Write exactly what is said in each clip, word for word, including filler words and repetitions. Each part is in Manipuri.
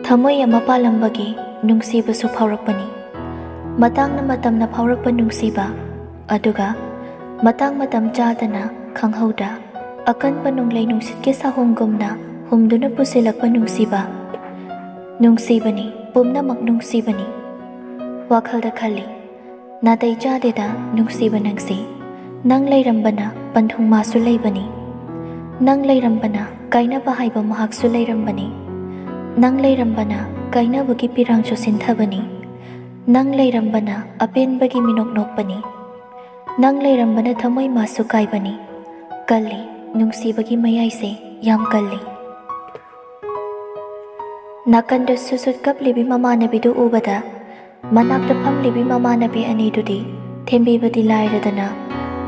ꯊꯃꯣꯏ ꯑꯃ ꯄꯥꯜꯂꯝꯕꯒꯤ ꯅꯨꯡꯁꯤꯕꯁꯨ ꯐꯥꯎꯔꯛꯄꯅꯤ꯫ ꯃꯇꯥꯡꯅ ꯃꯇꯝꯅ ꯐꯥꯎꯔꯛꯄ ꯅꯨꯡꯁꯤꯕ, ꯑꯗꯨꯒ ꯃꯇꯥꯡ ꯃꯇꯝ ꯆꯥꯗꯅ ꯈꯪꯍꯧꯗ ꯑꯀꯟꯕ ꯅꯣꯡꯂꯩ ꯅꯨꯡꯁꯤꯠꯀꯤ ꯁꯥꯍꯣꯡꯒꯨꯝꯅ ꯍꯨꯝꯗꯨꯅ ꯄꯨꯁꯤꯜꯂꯛꯄ ꯅꯨꯡꯁꯤꯕ꯫ ꯅꯨꯡꯁꯤꯕꯅꯤ, ꯄꯨꯝꯅꯃꯛ ꯅꯨꯡꯁꯤꯕꯅꯤ꯫ ꯋꯥꯈꯜꯗ ꯈꯜꯂꯤ, ꯅꯥꯇꯩ ꯆꯥꯗꯦꯗ ꯅꯨꯡꯁꯤꯕ ꯅꯪꯁꯤ꯫ ꯅꯪ ꯂꯩꯔꯝꯕꯅ ꯄꯟꯊꯨꯡ ꯃꯥꯁꯨ ꯂꯩꯕꯅꯤ꯫ ꯅꯪ ꯂꯩꯔꯝꯕꯅ ꯀꯥꯏꯅꯕ ꯍꯥꯏꯕ ꯃꯍꯥꯛꯁꯨ ꯂꯩꯔꯝꯕꯅꯤ꯫ ꯅꯪ ꯂꯩꯔꯝꯕꯅ ꯀꯥꯏꯅꯕꯒꯤ ꯄꯤꯔꯥꯡꯁꯨ ꯁꯤꯟꯊꯕꯅꯤ꯫ ꯅꯪ ꯂꯩꯔꯝꯕꯅ ꯑꯄꯦꯟꯕꯒꯤ ꯃꯤꯅꯣꯛ ꯅꯣꯛꯄꯅꯤ꯫ ꯅꯪ ꯂꯩꯔꯝꯕꯅ ꯊꯃꯣꯏ ꯃꯥꯁꯨ ꯀꯥꯏꯕꯅꯤ꯫ ꯀꯜꯂꯤ, ꯅꯨꯡꯁꯤꯕꯒꯤ ꯃꯌꯥꯏꯁꯦ ꯌꯥꯝ ꯀꯜꯂꯤ꯫ ꯅꯥꯀꯟꯗ ꯁꯨꯠ ꯁꯨꯠ ꯀꯞꯂꯤꯕꯤ ꯃꯃꯥꯟꯅꯕꯤꯗꯨ ꯎꯕꯗ, ꯃꯅꯥꯛꯇ ꯐꯝꯂꯤꯕꯤ ꯃꯃꯥꯟꯅꯕꯤ ꯑꯅꯤꯗꯨꯗꯤ ꯊꯦꯝꯕꯤꯕꯗꯤ ꯂꯥꯏꯔꯗꯅ,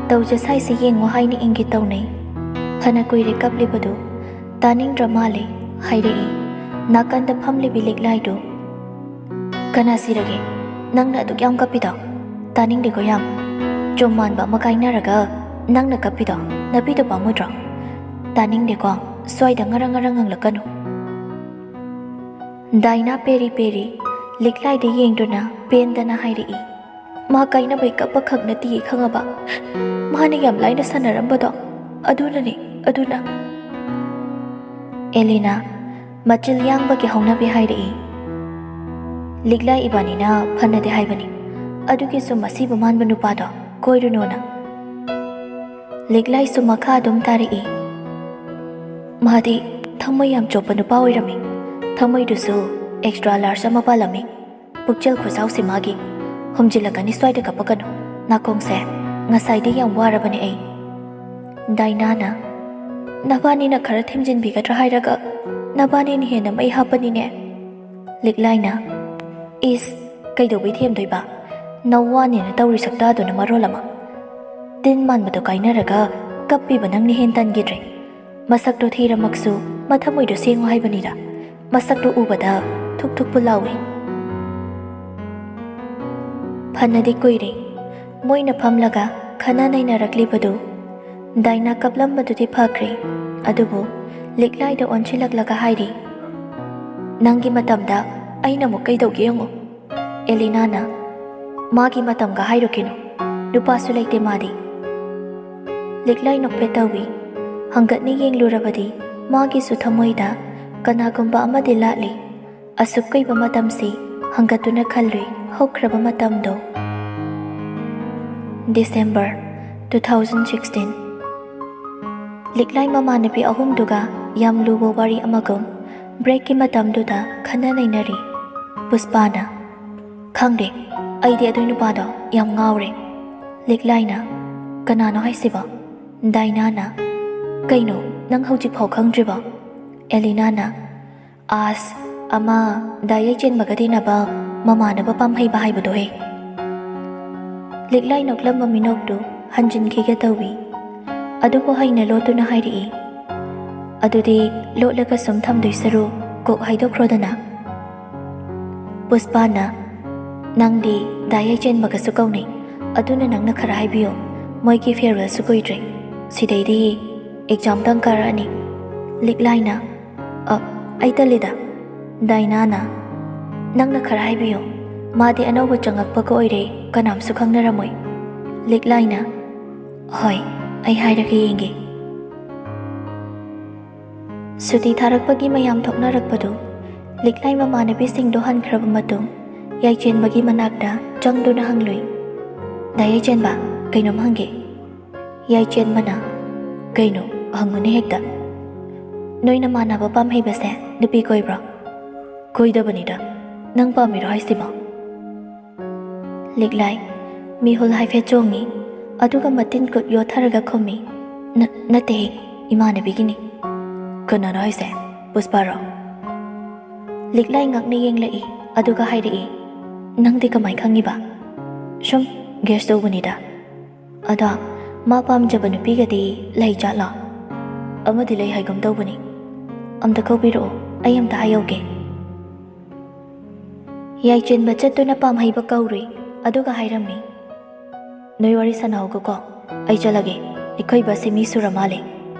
"ꯇꯧꯖꯁꯥꯏꯁꯤ ꯌꯦꯡꯉꯨ" ꯍꯥꯏꯅ ꯏꯪꯒꯤꯠ ꯇꯧꯅꯩ꯫ ꯐꯅ ꯀꯨꯏꯔꯦ ꯀꯞꯂꯤꯕꯗꯨ꯫ "ꯇꯥꯅꯤꯡꯗ꯭ꯔ ꯃꯥꯜꯂꯦ" ꯍꯥꯏꯔꯛꯏ ꯅꯥꯀꯟꯗ ꯐꯝꯂꯤꯕꯤ ꯂꯤꯛꯂꯥꯏꯗꯨ꯫ "ꯀꯅꯥ ꯁꯤꯔꯒꯦ? ꯅꯪꯅ ꯑꯗꯨꯛ ꯌꯥꯝ ꯀꯞꯄꯤꯗꯣ? ꯇꯥꯅꯤꯡꯗꯦꯀꯣ ꯌꯥꯝ꯫ ꯆꯣꯝ ꯃꯥꯟꯕ ꯑꯃ ꯀꯥꯏꯅꯔꯒ ꯅꯪꯅ ꯀꯞꯄꯤꯗꯣ ꯅꯄꯤꯗꯣ ꯄꯥꯝꯃꯨꯗ꯭ꯔꯣ? ꯇꯥꯅꯤꯡꯗꯦꯀꯣ, ꯁ꯭ꯋꯥꯏꯗ ꯉꯔꯪ ꯉꯔꯪ ꯉꯪꯂꯛꯀꯅꯨ꯫" ꯗꯥꯏꯅꯥ ꯄꯦꯔꯤ ꯄꯦꯔꯤ ꯂꯤꯛꯂꯥꯏꯗ ꯌꯦꯡꯗꯨꯅ ꯄꯦꯟꯗꯅ ꯍꯥꯏꯔꯛꯏ, "ꯃꯥ ꯀꯥꯏꯅꯕꯩ ꯀꯞꯄ ꯈꯛ ꯅꯠꯇꯤꯌꯦ ꯈꯪꯉꯕ? ꯃꯥꯅ ꯌꯥꯝ ꯂꯥꯏꯅ ꯁꯥꯟꯅꯔꯝꯕꯗꯣ ꯑꯗꯨꯅꯅꯦ, ꯑꯗꯨꯅ꯫" ꯑꯦꯂꯤꯅꯥ ꯃꯆꯤꯜ ꯌꯥꯡꯕꯒꯤ ꯍꯧꯅꯕꯤ ꯍꯥꯏꯔꯛꯏ, "ꯂꯤꯛꯂꯥꯏ ꯏꯕꯥꯅꯤꯅ ꯐꯅꯗꯤ ꯍꯥꯏꯕꯅꯤ, ꯑꯗꯨꯒꯤꯁꯨ ꯃꯁꯤꯕꯨ ꯃꯥꯟꯕ ꯅꯨꯄꯥꯗꯣ ꯀꯣꯏꯔꯨꯅꯣꯅ꯫" ꯂꯤꯛꯂꯥꯏꯁꯨ ꯃꯈꯥ ꯑꯗꯨꯝ ꯇꯥꯔꯛꯏ, "ꯃꯥꯗꯤ ꯊꯃꯣꯏ ꯌꯥꯝ ꯆꯣꯞꯄ ꯅꯨꯄꯥ ꯑꯣꯏꯔꯝꯃꯤ꯫ ꯊꯃꯣꯏꯗꯨꯁꯨ extra large ꯑꯃ ꯄꯥꯜꯂꯝꯃꯤ꯫ ꯄꯨꯛꯆꯦꯜ ꯈꯨꯆꯥꯎꯁꯤ ꯃꯥꯒꯤ꯫ ꯍꯨꯝꯖꯤꯜꯂꯛꯀꯅꯤ ꯁ꯭ꯋꯥꯏꯗ ꯀꯞꯄꯛꯀꯅꯨ꯫ ꯅꯥꯀꯣꯡꯁꯦ, ꯉꯁꯥꯏꯗꯤ ꯌꯥꯝ ꯋꯥꯔꯕꯅꯦ ꯑꯩ꯫" ꯗꯥꯏꯅꯥꯅ, "ꯅꯕꯥꯅꯤꯅ ꯈꯔ ꯊꯦꯝꯖꯤꯟꯕꯤꯒꯗ꯭ꯔꯥ ꯍꯥꯏꯔꯒ ꯅꯕꯥꯅꯤꯅ ꯍꯦꯟꯅ ꯃꯩ ꯍꯥꯞꯄꯅꯤꯅꯦ꯫" ꯂꯤꯛꯂꯥꯏꯅ, "ꯏꯁ, ꯀꯩꯗꯧꯕꯩ ꯊꯦꯝꯗꯣꯏꯕ? ꯅꯋꯥꯅꯦꯅ ꯇꯧꯔꯤ ꯁꯛꯇꯥꯗꯨꯅ ꯃꯔꯣꯜ ꯑꯃ꯫ ꯇꯤꯟ ꯃꯥꯟꯕꯗꯣ ꯀꯥꯏꯅꯔꯒ ꯀꯞꯄꯤꯕ ꯅꯪꯅ ꯍꯦꯟ ꯇꯟꯈꯤꯗ꯭ꯔꯦ꯫ ꯃꯁꯛꯇꯣ ꯊꯤꯔꯃꯛꯁꯨ ꯃꯊꯃꯣꯏꯗꯣ ꯁꯦꯡꯉꯨ ꯍꯥꯏꯕꯅꯤꯗ꯫ ꯃꯁꯛꯇꯣ ꯎꯕꯗ ꯊꯨꯛ ꯊꯨꯛꯄꯨ ꯂꯥꯎꯏ꯫" ꯐꯅꯗꯤ ꯀꯨꯏꯔꯦ ꯃꯣꯏꯅ ꯐꯝꯂꯒ ꯈꯟꯅ ꯅꯩꯅꯔꯛꯂꯤꯕꯗꯨ꯫ ꯗꯥꯏꯅꯥ ꯀꯞꯂꯝꯕꯗꯨꯗꯤ ꯐꯈ꯭ꯔꯦ, ꯑꯗꯨꯕꯨ ꯂꯤꯛꯂꯥꯏꯗ ꯑꯣꯟꯁꯤꯜꯂꯛꯂꯒ ꯍꯥꯏꯔꯤ, "ꯅꯪꯒꯤ ꯃꯇꯝꯗ ꯑꯩꯅ ꯑꯃꯨꯛ ꯀꯩꯗꯧꯒꯦ ꯌꯦꯡꯉꯨ"꯫ ꯑꯦꯂꯤꯅꯥꯅ, "ꯃꯥꯒꯤ ꯃꯇꯝꯒ ꯍꯥꯏꯔꯨꯈꯤꯅꯨ, ꯅꯨꯄꯥꯁꯨ ꯂꯩꯇꯦ ꯃꯥꯗꯤ"꯫ ꯂꯤꯛꯂꯥꯏ ꯅꯣꯛꯐꯦꯠ ꯇꯧꯏ꯫ ꯍꯪꯒꯠꯅ ꯌꯦꯡꯂꯨꯔꯕꯗꯤ ꯃꯥꯒꯤꯁꯨ ꯊꯃꯣꯏꯗ ꯀꯅꯥꯒꯨꯝꯕ ꯑꯃꯗꯤ ꯂꯥꯠꯂꯤ꯫ ꯑꯁꯨꯛ ꯀꯨꯏꯕ ꯃꯇꯝꯁꯤ ꯍꯪꯒꯠꯇꯨꯅ ꯈꯜꯂꯨꯏ ꯍꯧꯈ꯭ꯔꯕ ꯃꯇꯝꯗꯣ꯫ December two thousand sixteen꯫ ꯂꯤꯛꯂꯥꯏ ꯃꯃꯥꯟꯅꯕꯤ ꯑꯍꯨꯝꯗꯨꯒ ꯌꯥꯝ ꯂꯨꯕ ꯋꯥꯔꯤ ꯑꯃꯒꯨꯝ breakꯀꯤ ꯃꯇꯝꯗꯨꯗ ꯈꯟꯅ ꯅꯩꯅꯔꯤ꯫ ꯄꯨꯁꯄꯥꯅ, "ꯈꯪꯗꯦ, ꯑꯩꯗꯤ ꯑꯗꯨꯏ ꯅꯨꯄꯥꯗꯣ ꯌꯥꯝ ꯉꯥꯎꯔꯦ"꯫ ꯂꯤꯛꯂꯥꯏꯅ, "ꯀꯅꯥꯅꯣ ꯍꯥꯏꯁꯤꯕꯣ?" ꯗꯥꯏꯅꯥꯅ, "ꯀꯩꯅꯣ, ꯅꯪ ꯍꯧꯖꯤꯛꯐꯥꯎ ꯈꯪꯗ꯭ꯔꯤꯕꯣ?" ꯑꯦꯂꯤꯅꯥꯅ, "ꯑꯁ, ꯑꯃ ꯗꯥ ꯌꯥꯏꯆꯦꯟꯕꯒ ꯇꯤꯟꯅꯕ ꯃꯃꯥꯟꯅꯕ ꯄꯥꯝꯍꯩꯕ ꯍꯥꯏꯕꯗꯣꯍꯦ"꯫ ꯂꯤꯛꯂꯥꯏ ꯅꯣꯛꯂꯝꯕ ꯃꯤꯅꯣꯛꯇꯨ ꯍꯟꯖꯤꯟꯈꯤꯒꯦ ꯇꯧꯏ꯫ ꯑꯗꯨꯕꯨ ꯍꯩꯅ ꯂꯣꯠꯇꯨꯅ ꯍꯥꯏꯔꯛꯏ, "ꯑꯗꯨꯗꯤ ꯂꯣꯠꯂꯒ ꯁꯨꯝ ꯊꯝꯗꯣꯏ ꯁꯔꯨꯛ ꯀꯣꯛ ꯍꯥꯏꯗꯣꯛꯈ꯭ꯔꯣꯗꯅ"꯫ ꯄꯨꯁꯄꯥꯅ, "ꯅꯪꯗꯤ ꯗꯥ ꯌꯥꯏꯆꯦꯟꯕꯒꯁꯨ ꯀꯧꯅꯩ, ꯑꯗꯨꯅ ꯅꯪꯅ ꯈꯔ ꯍꯥꯏꯕꯤꯌꯨ꯫ ꯃꯣꯏꯒꯤ farewellꯁꯨ ꯀꯨꯏꯗ꯭ꯔꯦ꯫ ꯁꯤꯗꯩꯗꯤ examꯇꯪ ꯀꯥꯔꯛꯑꯅꯤ"꯫ ꯂꯤꯛꯂꯥꯏꯅ, "ꯑ, ꯑꯩ ꯇꯜꯂꯤꯗ"꯫ ꯗꯥꯏꯅꯥꯅ, "ꯅꯪꯅ ꯈꯔ ꯍꯥꯏꯕꯤꯌꯨ꯫ ꯃꯥꯗꯤ ꯑꯅꯧꯕ ꯆꯪꯉꯛꯄꯒ ꯑꯣꯏꯔꯦ, ꯀꯅꯥꯝꯁꯨ ꯈꯪꯅꯔꯝꯃꯣꯏ"꯫ ꯂꯤꯛꯂꯥꯏꯅ, "ꯍꯣꯏ, ꯑꯩ ꯍꯥꯏꯔꯒ ꯌꯦꯡꯒꯦ"꯫ ꯁꯨꯇꯤ ꯊꯥꯔꯛꯄꯒꯤ ꯃꯌꯥꯝ ꯊꯣꯛꯅꯔꯛꯄꯗꯨ ꯂꯤꯛꯂꯥꯏ ꯃꯃꯥꯟꯅꯕꯤꯁꯤꯡꯗꯣ ꯍꯟꯈ꯭ꯔꯕ ꯃꯇꯨꯡ, ꯌꯥꯏꯆꯦꯟꯕꯒꯤ ꯃꯅꯥꯛꯇ ꯆꯪꯗꯨꯅ ꯍꯪꯂꯨꯏ, "ꯗꯥ ꯌꯥꯏꯆꯦꯟꯕ, ꯀꯩꯅꯣꯝ ꯍꯪꯒꯦ"꯫ ꯌꯥꯏꯆꯦꯟꯕꯅ, "ꯀꯩꯅꯣ? ꯍꯪꯉꯨꯅꯦ ꯍꯦꯛꯇ"꯫ "ꯅꯣꯏ ꯅꯃꯥꯟꯅꯕ ꯄꯥꯝꯍꯩꯕꯁꯦ ꯅꯨꯄꯤ ꯀꯣꯏꯕ꯭ꯔꯣ?" "ꯀꯣꯏꯗꯕꯅꯤꯗ꯫ ꯅꯪ ꯄꯥꯝꯃꯤꯔꯣ ꯍꯥꯏꯁꯤꯕꯣ?" ꯂꯤꯛꯂꯥꯏ ꯃꯤꯍꯨꯜ ꯍꯥꯏꯐꯦꯠ ꯆꯣꯡꯉꯤ, ꯑꯗꯨꯒ ꯃꯇꯤꯟ ꯀꯨꯠ ꯌꯣꯠꯊꯔꯒ ꯈꯨꯝꯃꯤ, "ꯅ-, ꯅꯠꯇꯦꯍꯦ, ꯏꯃꯥꯟꯅꯕꯤꯒꯤꯅꯤ"꯫ "ꯀꯅꯥꯅꯣ ꯍꯥꯏꯁꯦ? ꯄꯨꯁꯄꯥꯔꯣ?" ꯂꯤꯛꯂꯥꯏ ꯉꯛꯅ ꯌꯦꯡꯂꯛꯏ, ꯑꯗꯨꯒ ꯍꯥꯏꯔꯛꯏ, "ꯅꯪꯗꯤ ꯀꯃꯥꯏ ꯈꯪꯉꯤꯕ?" "ꯁꯨꯝ guess ꯇꯧꯕꯅꯤꯗ"꯫ "ꯑꯗꯣ ꯃꯥ ꯄꯥꯝꯖꯕ ꯅꯨꯄꯤꯒꯗꯤ ꯂꯩ ꯖꯥꯠꯂꯣ?" "ꯑꯃꯗꯤ ꯂꯩ ꯍꯥꯏꯒꯨꯝ ꯇꯧꯕꯅꯤ"꯫ "ꯑꯝꯇ ꯀꯧꯕꯤꯔꯛꯑꯣ, ꯑꯩ ꯑꯝꯇ ꯍꯥꯏꯍꯧꯒꯦ"꯫ ꯌꯥꯏꯆꯦꯟꯕ ꯆꯠꯇꯨꯅ ꯄꯥꯝꯍꯩꯕ ꯀꯧꯔꯨꯏ, ꯑꯗꯨꯒ ꯍꯥꯏꯔꯝꯃꯤ, "ꯅꯣꯏ ꯋꯥꯔꯤ ꯁꯥꯟꯅꯍꯧꯒꯀꯣ, ꯑꯩ ꯆꯠꯂꯒꯦ, ꯑꯩꯈꯣꯏ ꯕꯁꯁꯦ ꯃꯤ ꯁꯨꯔ ꯃꯥꯜꯂꯦ"꯫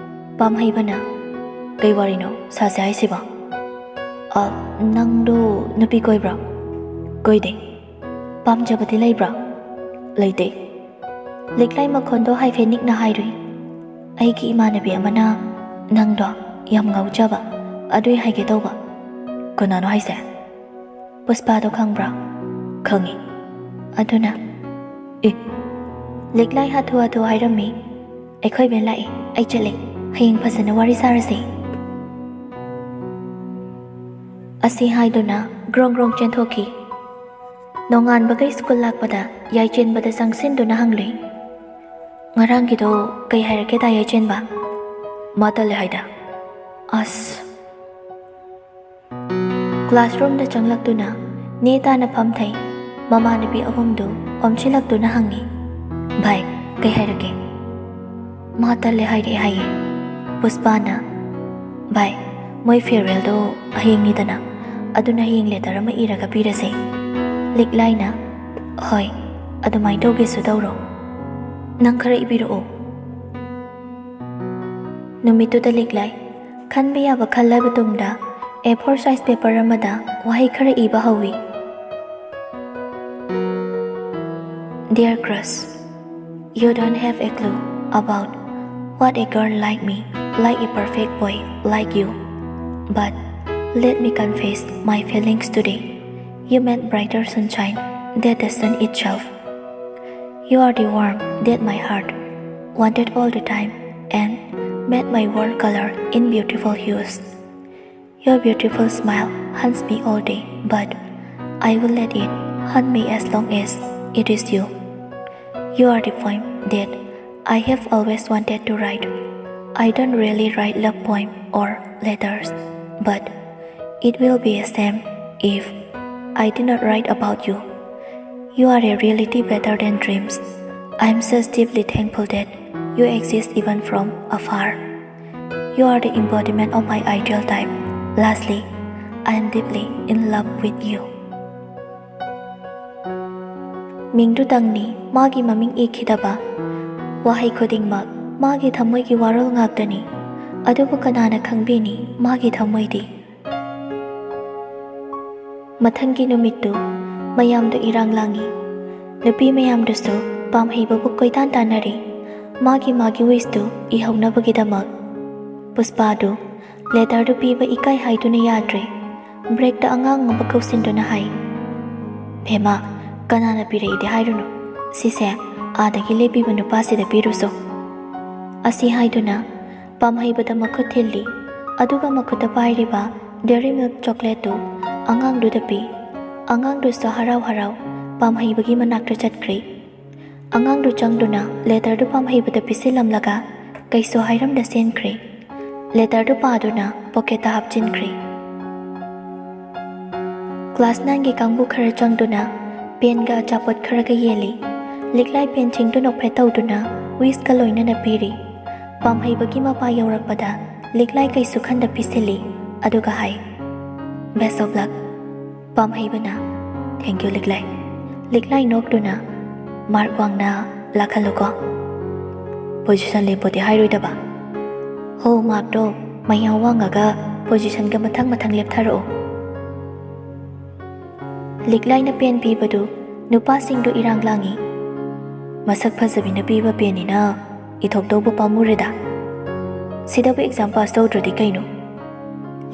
ꯄꯥꯝꯍꯩꯕꯅ, "ꯀꯩ ꯋꯥꯔꯤꯅꯣ ꯁꯥꯁꯦ ꯍꯥꯏꯁꯤꯕꯣ?" ꯑ, ꯅꯪꯗꯣ ꯅꯨꯄꯤ ꯀꯣꯏꯕ꯭ꯔꯣ? ꯀꯣꯏꯗꯦ꯫ ꯄꯥꯝꯖꯕꯗꯤ ꯂꯩꯕ꯭ꯔꯣ? ꯂꯩꯇꯦ꯫ ꯂꯤꯛꯂꯥꯏ ꯃꯈꯣꯟꯗꯣ ꯍꯥꯏꯐꯦꯠ ꯅꯤꯛꯅ ꯍꯥꯏꯔꯨꯏ꯫ ꯑꯩꯒꯤ ꯏꯃꯥꯟꯅꯕꯤ ꯑꯃꯅ ꯅꯪꯗꯣ ꯌꯥꯝ ꯉꯥꯎꯖꯕ, ꯑꯗꯨꯏ ꯍꯥꯏꯒꯦ ꯇꯧꯕ꯫ ꯀꯅꯥꯅꯣ ꯍꯥꯏꯁꯦ? ꯄꯨꯁꯄꯥꯗꯣ ꯈꯪꯕ꯭ꯔꯥ? ꯈꯪꯉꯤ꯫ ꯑꯗꯨꯅ? ꯑꯦ꯫ ꯂꯤꯛꯂꯥꯏ ꯍꯥꯊꯨ ꯍꯥꯊꯨ ꯍꯥꯏꯔꯝꯃꯤ꯫ ꯑꯩꯈꯣꯏ ꯕꯦꯟ ꯂꯥꯛꯑꯦ, ꯑꯩ ꯆꯠꯂꯦ꯫ ꯍꯌꯦꯡ ꯐꯖꯅ ꯋꯥꯔꯤ ꯁꯥꯔꯁꯦ꯫ ꯑꯁꯤ ꯍꯥꯏꯗꯨꯅ ꯒ꯭ꯔꯣꯡ ꯒ꯭ꯔꯣꯡ ꯆꯦꯟꯊꯣꯛꯈꯤ꯫ ꯅꯣꯡꯉꯥꯟꯕꯒ ꯁ꯭ꯀꯨꯜ ꯂꯥꯛꯄꯗ ꯌꯥꯏꯆꯦꯟꯕꯗ ꯆꯪꯁꯤꯟꯗꯨꯅ ꯍꯪꯂꯨꯏ, "ꯉꯔꯥꯡꯒꯤꯗꯣ ꯀꯩ ꯍꯥꯏꯔꯛꯀꯦꯗ ꯌꯥꯏꯆꯦꯟꯕ?" "ꯃꯥ ꯇꯜꯂꯦ ꯍꯥꯏꯗ꯫" ꯑꯁ꯫ ꯀ꯭ꯂꯥꯁꯔꯨꯝꯗ ꯆꯪꯂꯛꯇꯨꯅ ꯅꯦ ꯇꯥꯅ ꯐꯝꯊꯩ꯫ ꯃꯃꯥꯟꯅꯕꯤ ꯑꯍꯨꯝꯗꯨ ꯑꯣꯝꯁꯤꯜꯂꯛꯇꯨꯅ ꯍꯪꯉꯤ, "ꯚꯥꯏ, ꯀꯩ ꯍꯥꯏꯔꯛꯀꯦ?" "ꯃꯥ ꯇꯜꯂꯦ ꯍꯥꯏꯔꯛꯑꯦ ꯍꯥꯏꯌꯦ ꯄꯨꯁꯄꯥꯅ꯫" "ꯚꯥꯏ, ꯃꯣꯏ ꯐꯤꯌꯔꯋꯦꯜꯗꯣ ꯍꯌꯦꯡꯅꯤꯗꯅ, ꯑꯗꯨꯅ ꯍꯌꯦꯡ ꯂꯦꯇꯔ ꯑꯃ ꯏꯔꯒ ꯄꯤꯔꯁꯦ꯫" ꯂꯤꯛꯂꯥꯏꯅ, "ꯍꯣꯏ, ꯑꯗꯨꯃꯥꯏꯅ ꯇꯧꯒꯦꯁꯨ ꯇꯧꯔꯣ꯫ ꯅꯪ ꯈꯔ ꯏꯕꯤꯔꯛꯑꯣ꯫" ꯅꯨꯃꯤꯠꯇꯨꯗ ꯂꯤꯛꯂꯥꯏ ꯈꯟꯕ ꯌꯥꯕ ꯈꯜꯂꯕ ꯇꯨꯡꯗ ꯑꯦ ꯐꯣꯔ ꯁꯥꯏꯖ ꯄꯦꯄꯔ ꯑꯃꯗ ꯋꯥꯍꯩ ꯈꯔ ꯏꯕ ꯍꯧꯏ꯫ Dear crush, you don't have a clue about what a girl like me, like a perfect boy like you. But let me confess my feelings today. You meant brighter sunshine than the sun itself. You are the warmth that my heart wanted all the time and made my world color in beautiful hues. Your beautiful smile haunts me all day, but I will let it haunt me as long as it is you. You are the poem that I have always wanted to write. I don't really write love poem or letters, but it will be a shame if I did not write about you. You are a reality better than dreams. I am so deeply thankful that you exist even from afar. You are the embodiment of my ideal type. Lastly, I am deeply in love with you. ꯃꯤꯡꯗꯨꯇꯪꯅꯤ ꯃꯥꯒꯤ ꯃꯃꯤꯡ ꯏꯈꯤꯗꯕ꯫ ꯋꯥꯍꯩ ꯈꯨꯗꯤꯡꯃꯛ ꯃꯥꯒꯤ ꯊꯃꯣꯏꯒꯤ ꯋꯥꯔꯣꯜ ꯉꯥꯛꯇꯅꯤ꯫ ꯑꯗꯨꯕꯨ ꯀꯅꯥꯅ ꯈꯪꯕꯤꯅꯤ ꯃꯥꯒꯤ ꯊꯃꯣꯏꯗꯤ? ꯃꯊꯪꯒꯤ ꯅꯨꯃꯤꯠꯇꯨ ꯃꯌꯥꯝꯗꯨ ꯏꯔꯥꯡ ꯂꯥꯡꯏ꯫ ꯅꯨꯄꯤ ꯃꯌꯥꯝꯗꯨꯁꯨ ꯄꯥꯝꯍꯩꯕꯕꯨ ꯀꯣꯏꯇꯥꯟ ꯇꯥꯟꯅꯔꯤ꯫ ꯃꯥꯒꯤ ꯃꯥꯒꯤ wishꯇꯨ ꯏꯍꯧꯅꯕꯒꯤꯗꯃꯛ꯫ ꯄꯨꯁꯄꯥꯗꯨ letterꯗꯨ ꯄꯤꯕ ꯏꯀꯥꯏ ꯍꯥꯏꯗꯨꯅ ꯌꯥꯗ꯭ꯔꯦ꯫ Breakꯇ ꯑꯉꯥꯡ ꯑꯃ ꯀꯧꯁꯤꯟꯗꯨꯅ ꯍꯥꯏ, "ꯚꯦꯃꯥ, ꯀꯅꯥꯅ ꯄꯤꯔꯛꯏꯗꯤ ꯍꯥꯏꯔꯨꯅꯨ꯫ ꯁꯤꯁꯦ ꯑꯥꯗꯒꯤ ꯂꯦꯞꯄꯤꯕ ꯅꯨꯄꯥꯁꯤꯗ ꯄꯤꯔꯨꯁꯣ"꯫ ꯑꯁꯤ ꯍꯥꯏꯗꯨꯅ ꯄꯥꯝꯍꯩꯕꯗ ꯃꯈꯨꯠ ꯊꯤꯜꯂꯤ꯫ ꯑꯗꯨꯒ ꯃꯈꯨꯠꯇ ꯄꯥꯏꯔꯤꯕ Dairy Milk chocolateꯇꯨ ꯑꯉꯥꯡꯗꯨꯗ ꯄꯤ꯫ ꯑꯉꯥꯡꯗꯨꯁꯨ ꯍꯔꯥꯎ ꯍꯔꯥꯎ ꯄꯥꯝꯍꯩꯕꯒꯤ ꯃꯅꯥꯛꯇ ꯆꯠꯈ꯭ꯔꯦ꯫ ꯑꯉꯥꯡꯗꯨ ꯆꯪꯗꯨꯅ letterꯗꯨ ꯄꯥꯝꯍꯩꯕꯗ ꯄꯤꯁꯤꯜꯂꯝꯂꯒ ꯀꯩꯁꯨ ꯍꯥꯏꯔꯝꯗ ꯆꯦꯟꯈ꯭ꯔꯦ꯫ Letterꯗꯨ ꯄꯥꯗꯨꯅ pocketꯇ ꯍꯥꯞꯆꯤꯟꯈ꯭ꯔꯦ꯫ Class nineꯒꯤ ꯀꯥꯡꯕꯨ ꯈꯔ ꯆꯪꯗꯨꯅ penꯒ ꯑꯆꯥꯄꯣꯠ ꯈꯔꯒ ꯌꯦꯜꯂꯤ꯫ ꯂꯤꯛꯂꯥꯏ penꯁꯤꯡꯗꯨ ꯅꯣꯛꯐꯦꯠ ꯇꯧꯗꯨꯅ wishꯀ ꯂꯣꯏꯅꯅ ꯄꯤꯔꯤ꯫ ꯄꯥꯝꯍꯩꯕꯒꯤ ꯃꯄꯥ ꯌꯧꯔꯛꯄꯗ ꯂꯤꯛꯂꯥꯏ ꯀꯩꯁꯨ ꯈꯟꯗ ꯄꯤꯁꯤꯜꯂꯤ, ꯑꯗꯨꯒ ꯍꯥꯏ, "Best of luck"꯫ ꯄꯥꯝꯍꯩꯕꯅ, "Thank you, ꯂꯤꯛꯂꯥꯏ"꯫ ꯂꯤꯛꯂꯥꯏ ꯅꯣꯛꯇꯨꯅ, "Mark ꯋꯥꯡꯅ ꯂꯥꯛꯍꯜꯂꯨꯀꯣ꯫ Position ꯂꯦꯞꯄꯣꯗꯤ ꯍꯥꯏꯔꯣꯏꯗꯕ꯫ ꯍꯣ, markꯇꯣ ꯃꯌꯥ ꯋꯥꯡꯉꯒ positionꯒ ꯃꯊꯪ ꯃꯊꯪ ꯂꯦꯞꯊꯔꯛꯑꯣ"꯫ ꯂꯤꯛꯂꯥꯏꯅ pen ꯄꯤꯕꯗꯨ ꯅꯨꯄꯥꯁꯤꯡꯗꯨ ꯏꯔꯥꯡ ꯂꯥꯡꯏ꯫ "ꯃꯁꯛ ꯐꯖꯕꯤꯅ ꯄꯤꯕ penꯅꯤꯅ ꯏꯊꯣꯛꯇꯧꯕ ꯄꯥꯝꯃꯨꯔꯦꯗ꯫ ꯁꯤꯗꯕꯨ exam pass ꯇꯧꯗ꯭ꯔꯗꯤ ꯀꯩꯅꯣ?"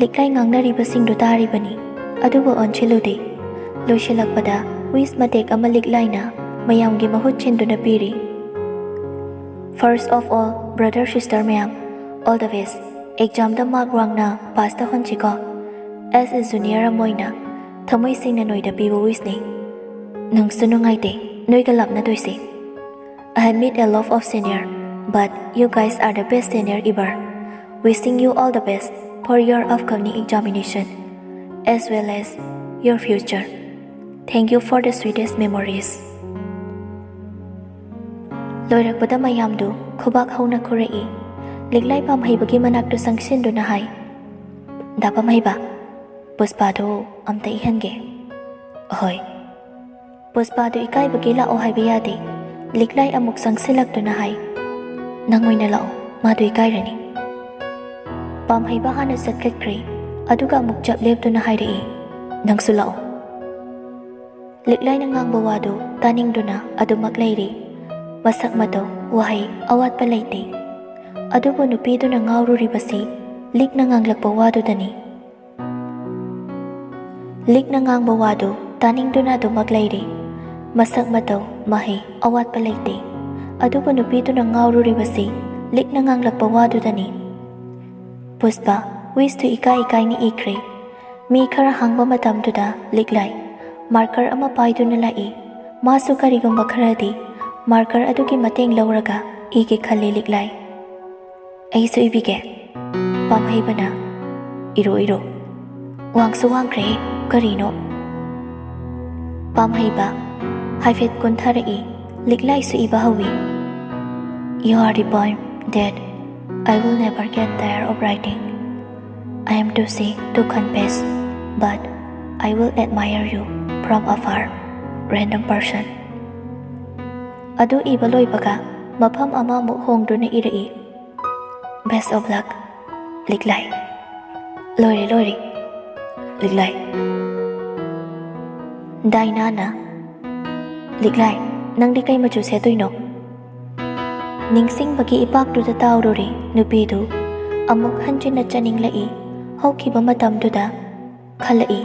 ꯂꯤꯛꯂꯥꯏ ꯉꯥꯡꯅꯔꯤꯕꯁꯤꯡꯗꯨ ꯇꯥꯔꯤꯕꯅꯤ, ꯑꯗꯨꯕꯨ ꯑꯣꯟꯁꯤꯜꯂꯨꯗꯦ꯫ ꯂꯣꯏꯁꯤꯜꯂꯛꯄꯗ wish ꯃꯇꯦꯛ ꯑꯃ ꯂꯤꯛꯂꯥꯏꯅ ꯃꯌꯥꯝꯒꯤ ꯃꯍꯨꯠ ꯁꯤꯟꯗꯨꯅ ꯄꯤꯔꯤ꯫ "First of all, brother sister ꯃꯌꯥꯝ, all the best꯫ Examꯗ mark ꯋꯥꯡꯅ pass ꯇꯧꯍꯟꯁꯤꯀꯣ꯫ As a junior ꯑꯃ ꯑꯣꯏꯅ ꯊꯃꯣꯏ ꯁꯦꯡꯅ ꯅꯣꯏꯗ ꯄꯤꯕ wishꯅꯤ꯫ ꯅꯨꯡꯁꯨ ꯅꯨꯡꯉꯥꯏꯇꯦ ꯅꯣꯏꯒ ꯂꯥꯞꯅꯗꯣꯏꯁꯦ꯫ I have met a lot of senior, but you guys are the best senior ever. Wishing you all the best for your upcoming examination, as well as your future. Thank you for the sweetest memories." ꯂꯣꯏꯔꯛꯄꯗ ꯃꯌꯥꯝꯗꯨ ꯈꯨꯕꯥꯛ ꯍꯧꯅ ꯈꯨꯔꯛꯏ꯫ ꯂꯤꯛꯂꯥꯏ ꯄꯥꯝꯍꯩꯕꯒꯤ ꯃꯅꯥꯛꯇ ꯆꯪꯁꯤꯟꯗꯨꯅ ꯍꯥꯏ, "ꯗꯥ ꯄꯥꯝꯍꯩꯕ, ꯄꯨꯁꯄꯥꯗꯨ ꯑꯝꯇ ꯏꯍꯟꯒꯦ"꯫ "ꯑꯍꯣꯏ"꯫ ꯄꯨꯁꯄꯥꯗꯨ ꯏꯀꯥꯏꯕꯒꯤ ꯂꯥꯛꯑꯣ ꯍꯥꯏꯕ ꯌꯥꯗꯦ꯫ ꯂꯤꯛꯂꯥꯏ ꯑꯃꯨꯛ ꯆꯪꯁꯤꯜꯂꯛꯇꯨꯅ ꯍꯥꯏ, "ꯅꯪ ꯑꯣꯏꯅ ꯂꯥꯛꯑꯣ, ꯃꯥꯗꯨ ꯏꯀꯥꯏꯔꯅꯤ"꯫ ꯄꯥꯝꯍꯩꯕ ꯍꯥꯟꯅ ꯆꯠꯈꯠꯈ꯭ꯔꯦ, ꯑꯗꯨꯒ ꯑꯃꯨꯛ ꯆꯞ ꯂꯦꯞꯇꯨꯅ ꯍꯥꯏꯔꯛꯏ, "ꯅꯪꯁꯨ ꯂꯥꯛꯑꯣ꯫" ꯂꯤꯛꯂꯥꯏꯅ ꯉꯥꯡꯕ ꯋꯥꯗꯨ ꯇꯥꯅꯤꯡꯗꯨꯅ ꯑꯗꯨꯃꯛ ꯂꯩꯔꯤ꯫ ꯃꯁꯛ ꯃꯇꯧ, ꯋꯥꯍꯩ ꯑꯋꯥꯠꯄ ꯂꯩꯇꯦ꯫ ꯑꯗꯨꯕꯨ ꯅꯨꯄꯤꯗꯨꯅ ꯉꯥꯎꯔꯨꯔꯤꯕꯁꯤ ꯂꯤꯛꯅ ꯉꯥꯡꯂꯛꯄ ꯋꯥꯗꯨꯗꯅꯤ꯫ ꯂꯤꯛꯅ ꯉꯥꯡꯕ ꯋꯥꯗꯨ ꯇꯥꯅꯤꯡꯗꯨꯅ ꯑꯗꯨꯃꯛ ꯂꯩꯔꯤ꯫ ꯃꯁꯛ ꯃꯇꯧ, ꯃꯍꯩ ꯑꯋꯥꯠꯄ ꯂꯩꯇꯦ꯫ ꯑꯗꯨꯕꯨ ꯅꯨꯄꯤꯗꯨꯅ ꯉꯥꯎꯔꯨꯔꯤꯕꯁꯤ ꯂꯤꯛꯅ ꯉꯥꯡꯂꯛꯄ ꯋꯥꯗꯨꯗꯅꯤ꯫ ꯄꯨꯁꯄꯥ ꯋꯤꯁꯇꯨ ꯏꯀꯥꯏ ꯏꯀꯥꯏꯅ ꯏꯈ꯭ꯔꯦ꯫ ꯃꯤ ꯈꯔ ꯍꯥꯡꯕ ꯃꯇꯝꯗꯨꯗ ꯂꯤꯛꯂꯥꯏ ꯃꯥꯔꯀꯔ ꯑꯃ ꯄꯥꯏꯗꯨꯅ ꯂꯥꯛꯏ꯫ ꯃꯥꯁꯨ ꯀꯔꯤꯒꯨꯝꯕ ꯈꯔꯗꯤ ꯃꯥꯔꯀꯔ ꯑꯗꯨꯒꯤ ꯃꯇꯦꯡ ꯂꯧꯔꯒ ꯏꯒꯦ ꯈꯜꯂꯤ ꯂꯤꯛꯂꯥꯏ꯫ "ꯑꯩꯁꯨ ꯏꯕꯤꯒꯦ꯫" ꯄꯥꯝꯍꯩꯕꯅ, "ꯏꯔꯣ, ꯏꯔꯣ꯫" ꯋꯥꯡꯁꯨ ꯋꯥꯡꯈ꯭ꯔꯦ, ꯀꯔꯤꯅꯣ? ꯄꯥꯝꯍꯩꯕ ꯍꯥꯏꯐꯦꯠ ꯀꯨꯟꯊꯔꯛꯏ꯫ ꯂꯤꯛꯂꯥꯏꯁꯨ ꯏꯕ ꯍꯧꯏ꯫ "You are the poem that I will never get tired of writing. I am too shy to confess, but I will admire you from afar. Random person." ꯑꯗꯨ ꯏꯕ ꯂꯣꯏꯕꯒ ꯃꯐꯝ ꯑꯃꯃꯨꯛ ꯍꯣꯡꯗꯨꯅ ꯏꯔꯛꯏ꯫ "Best of luck, ꯂꯤꯛꯂꯥꯏ꯫" "ꯂꯣꯏꯔꯦ, ꯂꯣꯏꯔꯦ, ꯂꯤꯛꯂꯥꯏ꯫" ꯗꯥꯏꯅꯥꯅ, "ꯂꯤꯛꯂꯥꯏ, ꯅꯪꯗꯤ ꯀꯩ ꯃꯆꯨ ꯁꯦꯠꯇꯣꯏꯅꯣ?" ꯅꯤꯡꯁꯤꯡꯕꯒꯤ ꯏꯄꯥꯛꯇꯨꯗ ꯇꯥꯎꯔꯨꯔꯦ ꯅꯨꯄꯤꯗꯨ꯫ ꯑꯃꯨꯛ ꯍꯟꯖꯤꯟꯅ ꯆꯠꯅꯤꯡꯂꯛꯏ꯫ ꯍꯧꯈꯤꯕ ꯃꯇꯝꯗꯨꯗ ꯈꯜꯂꯛꯏ꯫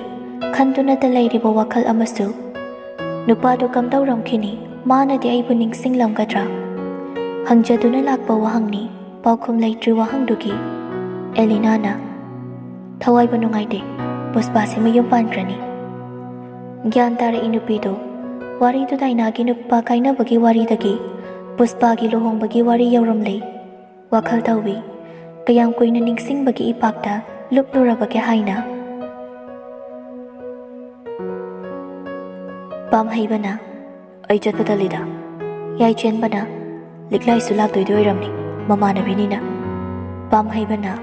ꯈꯟꯗꯨꯅꯇ ꯂꯩꯔꯤꯕ ꯋꯥꯈꯜ ꯑꯃꯁꯨ꯫ ꯅꯨꯄꯥꯗꯨ ꯀꯝꯗꯧꯔꯝꯈꯤꯅꯤ? ꯃꯥꯅꯗꯤ ꯑꯩꯕꯨ ꯅꯤꯡꯁꯤꯡꯂꯝꯒꯗ꯭ꯔꯥ? ꯍꯪꯖꯗꯨꯅ ꯂꯥꯛꯄ ꯋꯥꯍꯪꯅꯤ꯫ ꯄꯥꯎꯈꯨꯝ ꯂꯩꯇ꯭ꯔꯤ ꯋꯥꯍꯪꯗꯨꯒꯤ꯫ ꯑꯦꯂꯤꯅꯥꯅ, "ꯊꯋꯥꯏꯕꯨ ꯅꯨꯡꯉꯥꯏꯇꯦ꯫ ꯄꯨꯁꯄꯥꯁꯤ ꯃꯌꯨꯝ ꯄꯥꯟꯈ꯭ꯔꯅꯤ꯫" ꯒ꯭ꯌꯥꯟ ꯇꯥꯔꯛꯏ ꯅꯨꯄꯤꯗꯨ꯫ ꯋꯥꯔꯤꯗꯨ ꯗꯥꯏꯅꯥꯒꯤ ꯅꯨꯄꯥ ꯀꯥꯏꯅꯕꯒꯤ ꯋꯥꯔꯤꯗꯒꯤ ꯄꯨꯁꯄꯥꯒꯤ ꯂꯨꯍꯣꯡꯕꯒꯤ ꯋꯥꯔꯤ ꯌꯧꯔꯝꯂꯦ꯫ ꯋꯥꯈꯜ ꯇꯧꯏ꯫ ꯀꯌꯥꯝ ꯀꯨꯏꯅ ꯅꯤꯡꯁꯤꯡꯕꯒꯤ ꯏꯄꯥꯛꯇ ꯂꯨꯞꯂꯨꯔꯕꯒꯦ ꯍꯥꯏꯅ꯫ ꯄꯥꯝꯍꯩꯕꯅ, "ꯑꯩ ꯆꯠꯄ ꯇꯜꯂꯤꯗ꯫" ꯌꯥꯏꯆꯦꯟꯕꯅ, "ꯂꯤꯛꯂꯥꯏꯁꯨ ꯂꯥꯛꯇꯣꯏꯗꯤ ꯑꯣꯏꯔꯝꯅꯤ, ꯃꯃꯥꯟꯅꯕꯤꯅꯤꯅ꯫" ꯄꯥꯝꯍꯩꯕꯅ,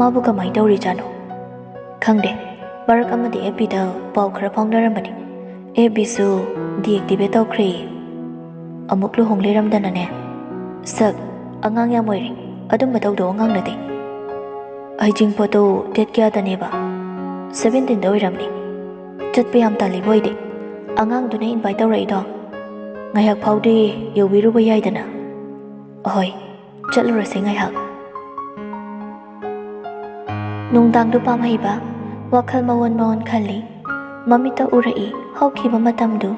"ꯃꯥꯕꯨ ꯀꯃꯥꯏ ꯇꯧꯔꯤꯖꯥꯠꯅꯣ? ꯈꯪꯗꯦ, ꯃꯔꯛ ꯑꯃꯗꯤ ꯑꯦꯐ ꯕꯤꯗ ꯄꯥꯎ ꯈꯔ ꯐꯥꯎꯅꯔꯝꯕꯅꯤ꯫ F ꯕꯤꯁꯨ deactivate ꯇꯧꯈ꯭ꯔꯦꯌꯦ꯫ ꯑꯃꯨꯛ ꯂꯨꯍꯣꯡ ꯂꯩꯔꯝꯗꯅꯅꯦ꯫ ꯁꯛ, ꯑꯉꯥꯡ ꯌꯥꯝ ꯑꯣꯏꯔꯤ, ꯑꯗꯨꯝꯕ ꯇꯧꯗꯧ ꯑꯉꯥꯡ ꯅꯠꯇꯦ꯫ ꯍꯩꯖꯤꯡꯄꯣꯠꯇꯣ date ꯀꯌꯥꯗꯅꯦꯕ?" "Seventeenꯗ ꯑꯣꯏꯔꯝꯅꯤ꯫ ꯆꯠꯄ ꯌꯥꯝ ꯇꯜꯂꯤꯕ ꯑꯣꯏꯗꯦ꯫ ꯑꯉꯥꯡꯗꯨꯅ ꯏꯟꯚꯥꯏꯠ ꯇꯧꯔꯛꯏꯗꯣ꯫ ꯉꯥꯏꯍꯥꯛ ꯐꯥꯎꯗꯤ ꯌꯧꯕꯤꯔꯨꯕ ꯌꯥꯏꯗꯅ꯫ ꯑꯍꯣꯏ, ꯆꯠꯂꯨꯔꯁꯦ ꯉꯥꯏꯍꯥꯛ꯫ ꯅꯨꯡꯗꯥꯡꯗꯨ ꯄꯥꯝꯍꯩꯕ ꯋꯥꯈꯜ ꯃꯑꯣꯟ ꯃꯑꯣꯟ ꯈꯜꯂꯤ꯫ ꯃꯃꯤꯠꯇ ꯎꯔꯛꯏ ꯍꯧꯈꯤꯕ ꯃꯇꯝꯗꯨ꯫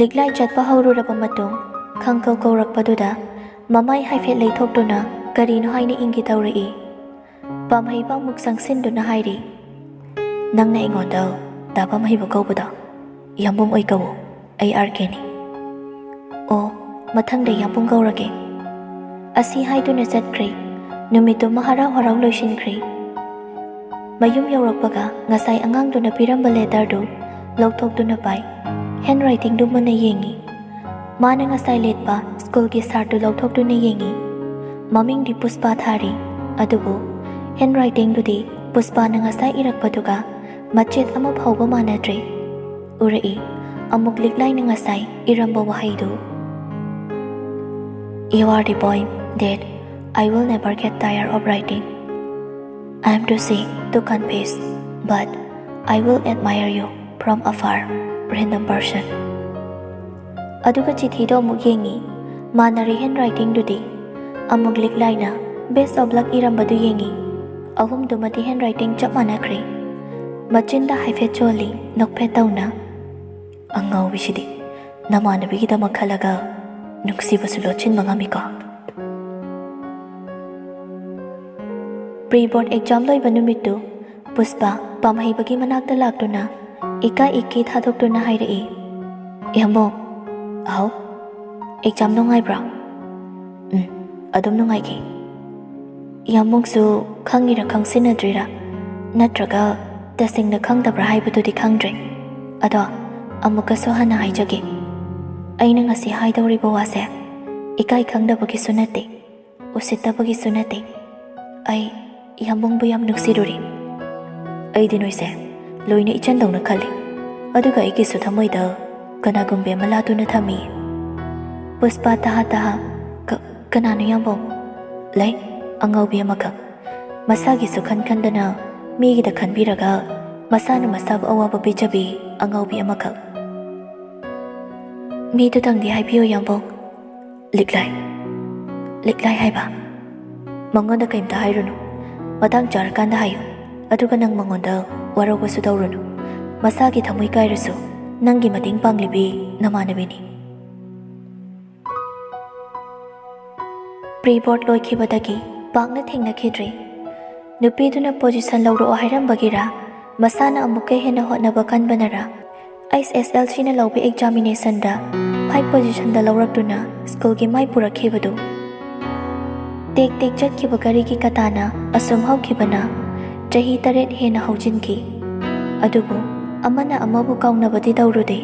ꯂꯤꯛꯂꯥꯏ ꯆꯠꯄ ꯍꯧꯔꯨꯔꯕ ꯃꯇꯨꯡ, ꯈꯪꯀꯧ ꯀꯧꯔꯛꯄꯗꯨꯗ ꯃꯃꯥꯏ ꯍꯥꯏꯐꯦꯠ ꯂꯩꯊꯣꯛꯇꯨꯅ ꯀꯔꯤꯅꯣ ꯍꯥꯏꯅ ꯏꯪꯒꯦ ꯇꯧꯔꯛꯏ꯫ ꯄꯥꯝꯍꯩꯕ ꯑꯃꯨꯛ ꯆꯪꯁꯤꯟꯗꯨꯅ ꯍꯥꯏꯔꯤ, "ꯅꯪꯅ ꯑꯩꯉꯣꯟꯗ ꯗꯥ ꯄꯥꯝꯍꯩꯕ ꯀꯧꯕꯗꯣ ꯌꯥꯝꯕꯨꯡ ꯑꯣꯏ ꯀꯧꯋꯣ, ꯑꯩ ꯑꯥꯔ ꯀꯦꯅꯤ꯫" "ꯑꯣ, ꯃꯊꯪꯗ ꯌꯥꯝꯕꯨꯡ ꯀꯧꯔꯒꯦ꯫" ꯑꯁꯤ ꯍꯥꯏꯗꯨꯅ ꯆꯠꯈ꯭ꯔꯦ꯫ ꯅꯨꯃꯤꯠꯇꯨꯃ ꯍꯔꯥꯎ ꯍꯔꯥꯎ ꯂꯣꯏꯁꯤꯟꯈ꯭ꯔꯦ꯫ ꯃꯌꯨꯝ ꯌꯧꯔꯛꯄꯒ ꯉꯁꯥꯏ ꯑꯉꯥꯡꯗꯨꯅ ꯄꯤꯔꯝꯕ ꯂꯦꯇꯔꯗꯨ ꯂꯧꯊꯣꯛꯇꯨꯅ ꯄꯥꯏ꯫ ꯍꯦꯟ ꯔꯥꯏꯇꯤꯡꯗꯨ ꯃꯨꯟꯅ ꯌꯦꯡꯉꯤ꯫ ꯃꯥꯅ ꯉꯁꯥꯏ ꯂꯤꯠꯄ ꯁ꯭ꯀꯨꯜꯒꯤ ꯁꯥꯔꯠꯇꯨ ꯂꯧꯊꯣꯛꯇꯨꯅ ꯌꯦꯡꯉꯤ꯫ ꯃꯃꯤꯡꯗꯤ ꯄꯨꯁꯄꯥ ꯊꯥꯔꯤ, ꯑꯗꯨꯕꯨ ꯍꯦꯟ ꯔꯥꯏꯇꯤꯡꯗꯨꯗꯤ ꯄꯨꯁꯄꯥꯅ ꯉꯁꯥꯏ ꯏꯔꯛꯄꯗꯨꯒ ꯃꯆꯦꯠ ꯑꯃ ꯐꯥꯎꯕ ꯃꯥꯟꯅꯗ꯭ꯔꯦ꯫ ꯎꯔꯛꯏ ꯑꯃꯨꯛ ꯂꯤꯛꯂꯥꯏꯅ ꯉꯁꯥꯏ ꯏꯔꯝꯕ ꯋꯥꯍꯩꯗꯨ, "You are the poem that I will never get tired of writing. I am too sick to confess, but I will admire you from afar, random person." ꯑꯗꯨꯒ ꯆꯤꯊꯤꯗꯣ ꯑꯃꯨꯛ ꯌꯦꯡꯉꯤ꯫ ꯃꯥꯟꯅꯔꯦ ꯍꯦꯟ ꯔꯥꯏꯇꯤꯡꯗꯨꯗꯤ꯫ ꯑꯃꯨꯛ ꯂꯤꯛꯂꯥꯏꯅ "Best of luck" ꯏꯔꯝꯕꯗꯨ ꯌꯦꯡꯉꯤ꯫ ꯑꯍꯨꯝꯗꯨꯃꯗꯤ ꯍꯦꯟ ꯔꯥꯏꯇꯤꯡ ꯆꯞ ꯃꯥꯟꯅꯈ꯭ꯔꯦ꯫ ꯃꯆꯤꯟꯗ ꯍꯥꯏꯐꯦꯠ ꯆꯣꯜꯂꯤ, ꯅꯣꯛꯐꯦꯠ ꯇꯧꯅ꯫ "ꯑꯉꯥꯎꯕꯤꯁꯤꯗꯤ ꯅꯃꯥꯟꯅꯕꯤꯒꯤꯗꯃꯛ ꯈꯜꯂꯒ ꯅꯨꯡꯁꯤꯕꯁꯨ ꯂꯣꯠꯁꯤꯟꯕ ꯉꯝꯃꯤꯀꯣ꯫" ꯄ꯭ꯔꯤ ꯕꯣꯔꯗ ꯑꯦꯛꯖꯥꯝ ꯂꯣꯏꯕ ꯅꯨꯃꯤꯠꯇꯨ ꯄꯨꯁꯄꯥ ꯄꯥꯝꯍꯩꯕꯒꯤ ꯃꯅꯥꯛꯇ ꯂꯥꯛꯇꯨꯅ ꯏꯀꯥꯏ ꯏꯀꯤ ꯊꯥꯗꯣꯛꯇꯨꯅ ꯍꯥꯏꯔꯛꯏ, "ꯏꯌꯥꯝꯕꯣ꯫" "ꯑꯍꯧ, ꯑꯦꯛꯖꯥꯝ ꯅꯨꯡꯉꯥꯏꯕ꯭ꯔꯥ?" "ꯎꯝ, ꯑꯗꯨꯝ ꯅꯨꯡꯉꯥꯏꯈꯤ꯫" "ꯏꯌꯥꯝꯕꯣꯡꯁꯨ ꯈꯪꯉꯤꯔꯥ ꯈꯪꯁꯤꯟꯅꯗ꯭ꯔꯤꯔꯥ, ꯅꯠꯇ꯭ꯔꯒ ꯇꯁꯦꯡꯅ ꯈꯪꯗꯕ꯭ꯔꯥ ꯍꯥꯏꯕꯗꯨꯗꯤ ꯈꯪꯗ꯭ꯔꯦ꯫ ꯑꯗꯣ ꯑꯃꯨꯛꯀꯁꯨ ꯍꯟꯅ ꯍꯥꯏꯖꯒꯦ, ꯑꯩꯅ ꯉꯁꯤ ꯍꯥꯏꯗꯧꯔꯤꯕ ꯋꯥꯁꯦ ꯏꯀꯥꯏ ꯈꯪꯗꯕꯒꯤꯁꯨ ꯅꯠꯇꯦ, ꯎꯁꯤꯠꯇꯕꯒꯤꯁꯨ ꯅꯠꯇꯦ꯫ ꯑꯩ ꯏꯌꯥꯝꯕꯨꯡꯕꯨ ꯌꯥꯝ ꯅꯨꯡꯁꯤꯔꯨꯔꯦ꯫ ꯑꯩꯗꯤ ꯅꯣꯏꯁꯦ ꯂꯣꯏꯅ ꯏꯆꯟꯗꯧꯅ ꯈꯜꯂꯤ꯫ ꯑꯗꯨꯒ ꯑꯩꯒꯤꯁꯨ ꯊꯃꯣꯏꯗ ꯀꯅꯥꯒꯨꯝꯕꯤ ꯑꯃ ꯂꯥꯠꯇꯨꯅ ꯊꯝꯃꯤ꯫" ꯄꯨꯁꯄꯥ ꯇꯍꯥ ꯇꯍꯥ, "ꯀ-, ꯀꯅꯥꯅꯣ ꯏꯌꯥꯝꯕꯨꯡ?" "ꯂꯩ, ꯑꯉꯥꯎꯕꯤ ꯑꯃꯈꯛ꯫ ꯃꯁꯥꯒꯤꯁꯨ ꯈꯟ ꯈꯟꯗꯅ ꯃꯤꯒꯤꯗ ꯈꯟꯕꯤꯔꯒ ꯃꯁꯥꯅ ꯃꯁꯥꯕꯨ ꯑꯋꯥꯕ ꯄꯤꯖꯕꯤ ꯑꯉꯥꯎꯕꯤ ꯑꯃꯈꯛ꯫ ꯃꯤꯗꯨꯗꯪꯗꯤ ꯍꯥꯏꯕꯤꯌꯨ ꯌꯥꯝꯕꯧ꯫ ꯂꯤꯛꯂꯥꯏ꯫ ꯂꯤꯛꯂꯥꯏ ꯍꯥꯏꯕ꯫ ꯃꯉꯣꯟꯗ ꯀꯩꯝꯇ ꯍꯥꯏꯔꯨꯅꯨ꯫ ꯃꯇꯥꯡ ꯆꯥꯔꯀꯥꯟꯗ ꯍꯥꯏꯌꯨ꯫ ꯑꯗꯨꯒ ꯅꯪ ꯃꯉꯣꯟꯗ ꯋꯥꯔꯧꯕꯁꯨ ꯇꯧꯔꯨꯅꯨ꯫ ꯃꯁꯥꯒꯤ ꯊꯃꯣꯏ ꯀꯥꯏꯔꯁꯨ ꯅꯪꯒꯤ ꯃꯇꯦꯡ ꯄꯥꯡꯂꯤꯕꯤ ꯅꯃꯥꯟꯅꯕꯤꯅꯤ꯫ ꯄ꯭ꯔꯤ ꯕꯣꯔꯗ ꯂꯣꯏꯈꯤꯕꯗꯒꯤ ꯄꯥꯛꯅ ꯊꯦꯡꯅꯈꯤꯗ꯭ꯔꯦ꯫ ꯅꯨꯄꯤꯗꯨꯅ ꯄꯣꯖꯤꯁꯟ ꯂꯧꯔꯛꯑꯣ ꯍꯥꯏꯔꯝꯕꯒꯤꯔ, ꯃꯁꯥꯅ ꯑꯃꯨꯛꯀ ꯍꯦꯟꯅ ꯍꯣꯠꯅꯕ ꯀꯟꯕꯅꯔ, ꯑꯩꯁ ꯑꯦꯁ ꯑꯦꯜ ꯁꯤꯅ ꯂꯧꯕ ꯑꯦꯛꯖꯥꯃꯤꯅꯦꯁꯟꯗ ꯐꯥꯏꯚ ꯄꯣꯖꯤꯁꯟꯗ ꯂꯧꯔꯛꯇꯨꯅ ꯁ꯭ꯀꯨꯜꯒꯤ ꯃꯥꯏ ꯄꯨꯔꯛꯈꯤꯕꯗꯨ꯫ ꯇꯦꯛ ꯇꯦꯛ ꯆꯠꯈꯤꯕ ꯒꯥꯔꯤꯒꯤ ꯀꯇꯥꯅ ꯑꯁꯨꯝ ꯍꯧꯈꯤꯕꯅ ꯆꯍꯤ ꯇꯔꯦꯠ ꯍꯦꯟꯅ ꯍꯧꯖꯤꯟꯈꯤ꯫ ꯑꯗꯨꯕꯨ ꯑꯃꯅ ꯑꯃꯕꯨ ꯀꯥꯎꯅꯕꯗꯤ ꯇꯧꯔꯨꯗꯦ꯫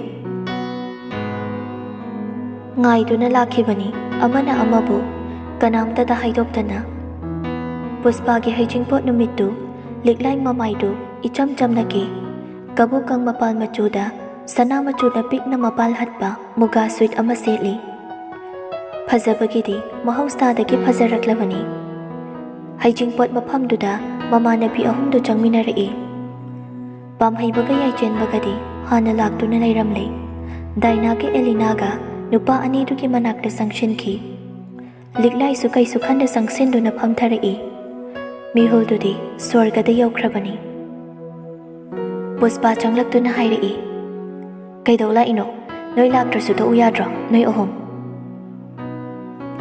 ꯉꯥꯏꯗꯨꯅ ꯂꯥꯛꯈꯤꯕꯅꯤ ꯑꯃꯅ ꯑꯃꯕꯨ, ꯀꯅꯥꯝꯇꯗ ꯍꯥꯏꯗꯣꯛꯇꯅ꯫ ꯄꯨꯁꯄꯥꯒꯤ ꯍꯩꯖꯤꯡꯄꯣꯠ ꯅꯨꯃꯤꯠꯇꯨ ꯂꯤꯛꯂꯥꯏ ꯃꯃꯥꯏꯗꯨ ꯏꯆꯝ ꯆꯝꯅ ꯀꯦ꯫ ꯀꯕꯣꯀꯪ ꯃꯄꯥꯟ ꯃꯆꯨꯗ ꯁꯅꯥ ꯃꯆꯨꯅ ꯄꯤꯛꯅ ꯃꯄꯥꯜ ꯍꯠꯄ ꯃꯨꯒꯥ ꯁꯨꯠ ꯑꯃ ꯁꯦꯠꯂꯤ꯫ ꯐꯖꯕꯒꯤꯗꯤ ꯃꯍꯧꯁꯥꯗꯒꯤ ꯐꯖꯔꯛꯂꯕꯅꯤ꯫ ꯍꯩꯖꯤꯡꯄꯣꯠ ꯃꯐꯝꯗꯨꯗ ꯃꯃꯥꯟꯅꯕꯤ ꯑꯍꯨꯝꯗꯨ ꯆꯪꯃꯤꯟꯅꯔꯛꯏ꯫ ꯄꯥꯝꯍꯩꯕꯒ ꯌꯥꯏꯆꯦꯟꯕꯒꯗꯤ ꯍꯥꯟꯅ ꯂꯥꯛꯇꯨꯅ ꯂꯩꯔꯝꯂꯦ꯫ ꯗꯥꯏꯅꯥꯒ ꯑꯦꯂꯤꯅꯥꯒ ꯅꯨꯄꯥ ꯑꯅꯤꯗꯨꯒꯤ ꯃꯅꯥꯛꯇ ꯆꯪꯁꯤꯟꯈꯤ꯫ ꯂꯤꯛꯂꯥꯏꯁꯨ ꯀꯩꯁꯨ ꯈꯟꯗ ꯆꯪꯁꯤꯟꯗꯨꯅ ꯐꯝꯊꯔꯛꯏ꯫ ꯃꯤꯍꯨꯜꯗꯨꯗꯤ ꯁ꯭ꯋꯔꯒꯗ ꯌꯧꯈ꯭ꯔꯕꯅꯤ꯫ ꯄꯨꯁꯄꯥ ꯆꯪꯂꯛꯇꯨꯅ ꯍꯥꯏꯔꯛꯏ, "ꯀꯩꯗꯧ ꯂꯥꯛꯏꯅꯣ? ꯅꯣꯏ ꯂꯥꯛꯇ꯭ꯔꯁꯨ ꯇꯣꯛꯎ ꯌꯥꯗ꯭ꯔꯣ, ꯅꯣꯏ ꯑꯍꯨꯝ?"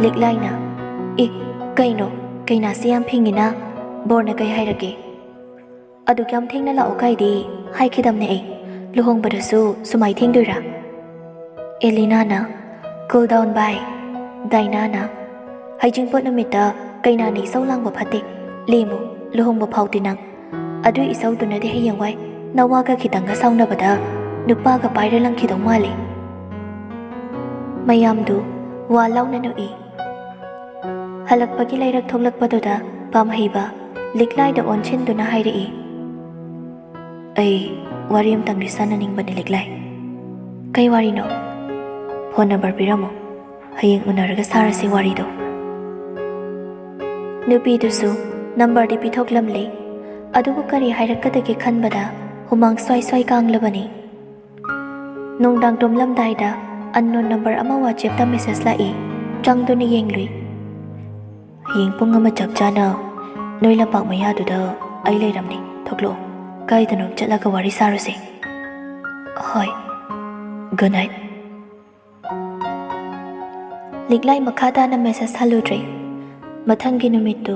ꯂꯤꯛꯂꯥꯏꯅ, "ꯑꯦ, ꯀꯩꯅꯣ? ꯀꯩꯅꯥꯁꯤ ꯌꯥꯝ ꯐꯤꯡꯉꯤꯅ꯫ ꯕꯣꯔꯅ ꯀꯩ ꯍꯥꯏꯔꯒꯦ?" "ꯑꯗꯨꯛ ꯌꯥꯝ ꯊꯦꯡꯅ ꯂꯥꯛꯑꯣ ꯀꯥꯏꯗꯤ ꯍꯥꯏꯈꯤꯗꯝꯅꯦ ꯑꯩ꯫ ꯂꯨꯍꯣꯡꯕꯗꯁꯨ ꯁꯨꯃꯥꯏ ꯊꯦꯡꯗꯣꯏꯔꯥ?" ꯑꯦꯂꯤꯅꯥꯅ, "Cool down, bye." ꯗꯥꯏꯅꯥꯅ, "ꯍꯩꯖꯤꯡꯄꯣꯠ ꯅꯨꯃꯤꯠꯇ ꯀꯩꯅꯥꯅ ꯏꯁꯧ ꯂꯥꯡꯕ ꯐꯠꯇꯦ꯫ ꯂꯦꯝꯃꯨ, ꯂꯨꯍꯣꯡꯕ ꯐꯥꯎꯗꯤ ꯅꯪ꯫ ꯑꯗꯨ ꯏꯁꯧꯗꯨꯅꯗꯤ ꯍꯌꯦꯡꯋꯥꯏ ꯅꯋꯥꯒ ꯈꯤꯇꯪꯒ ꯁꯥꯎꯅꯕꯗ ꯅꯨꯄꯥꯒ ꯄꯥꯏꯔ ꯂꯪꯈꯤꯗꯧ ꯃꯥꯜꯂꯤ꯫" ꯃꯌꯥꯝꯗꯨ ꯋꯥ ꯂꯥꯎꯅ ꯅꯣꯛꯏ꯫ ꯍꯜꯂꯛꯄꯒꯤ ꯂꯩꯔꯛ ꯊꯣꯛꯂꯛꯄꯗꯨꯗ ꯄꯥꯝꯍꯩꯕ ꯂꯤꯛꯂꯥꯏꯗ ꯑꯣꯟꯁꯤꯟꯗꯨꯅ ꯍꯥꯏꯔꯛꯏ, "ꯑꯩ ꯋꯥꯔꯤ ꯑꯃꯇꯪꯗꯤ ꯁꯥꯟꯅꯅꯤꯡꯕꯅꯤ ꯂꯤꯛꯂꯥꯏ꯫" "ꯀꯩ ꯋꯥꯔꯤꯅꯣ?" "ꯐꯣꯟ ꯅꯝꯕꯔ ꯄꯤꯔꯝꯃꯣ, ꯍꯌꯦꯡ ꯎꯅꯔꯒ ꯁꯥꯔꯁꯤ ꯋꯥꯔꯤꯗꯣ꯫" ꯅꯨꯄꯤꯗꯨꯁꯨ ꯅꯝꯕꯔꯗꯤ ꯄꯤꯊꯣꯛꯂꯝꯂꯦ꯫ ꯑꯗꯨꯕꯨ ꯀꯔꯤ ꯍꯥꯏꯔꯛꯀꯗꯒꯦ ꯈꯟꯕꯗ ꯍꯨꯃꯥꯡ ꯁ꯭ꯋꯥꯏ ꯁ꯭ꯋꯥꯏ ꯀꯥꯡꯂꯕꯅꯤ꯫ ꯅꯨꯡꯗꯥꯡ ꯇꯨꯝꯂꯝꯗꯥꯏꯗ unknown number ꯑꯃ WhatsAppꯇ message ꯂꯥꯛꯏ꯫ ꯆꯪꯗꯨꯅ ꯌꯦꯡꯂꯨꯏ꯫ "ꯍꯌꯦꯡ ꯄꯨꯡ ꯑꯃ ꯆꯞ ꯆꯥꯅ ꯅꯣꯏ ꯂꯝꯄꯥꯛ ꯃꯌꯥꯗꯨꯗ ꯑꯩ ꯂꯩꯔꯝꯅꯤ꯫ ꯊꯣꯛꯂꯛꯑꯣ꯫ ꯀꯥꯏꯗꯅꯣꯝ ꯆꯠꯂꯒ ꯋꯥꯔꯤ ꯁꯥꯔꯨꯁꯦ꯫" "ꯍꯣꯏ꯫ Good night꯫" ꯂꯤꯛꯂꯥꯏ ꯃꯈꯥ ꯇꯥꯅ message ꯍꯜꯂꯨꯗ꯭ꯔꯦ꯫ ꯃꯊꯪꯒꯤ ꯅꯨꯃꯤꯠꯇꯨ